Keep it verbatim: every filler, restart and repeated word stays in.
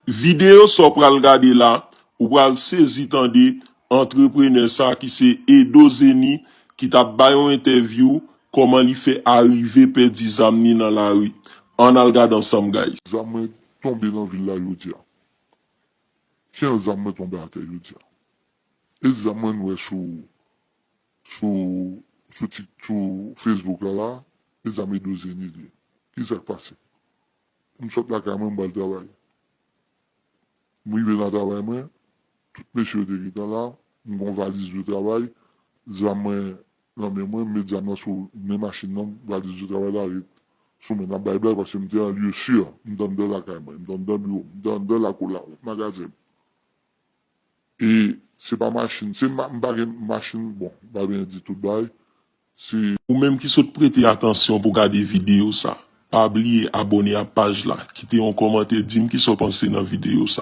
Videyo sa w pral gade la, ou pral sezi tande antreprenè sa ki se Edo Zeni ki t ap bay yon entèvyou kòman li fè arive pèdi zam ni nan lari. Ann al gade ansanm, guys. Zam mwen tonbe nan vil la jodi a. Kenz zam mwen tonbe atè jodi a. E zam mwen nou wè sou, sou, sou, Tik- sou Facebook la la, e zam Edo Zeni li ye. Ki sa k pase? M sot lakay mwen, m pral travay. M rive nan travay mwen, tout mesye yo te gentan la, m gon valiz de travay, zam mwen nan men mwen, m met zam nan sou men machin nan, valiz de travay la ret sou mwen. M ap bay blag paske m te an lye si, m te anndan lakay mwen, m te anndan biwo m, m te anndan lakou la, magazen m. E se pa machin, se ma- m pa gen machin, bon, m pa byen di tout bagay. Se Ou menm ki sot prete atansyon pou gade videyo sa, pa bliye abòne ak paj la, kite yon kòmantè, di m kisa w panse nan videyo sa.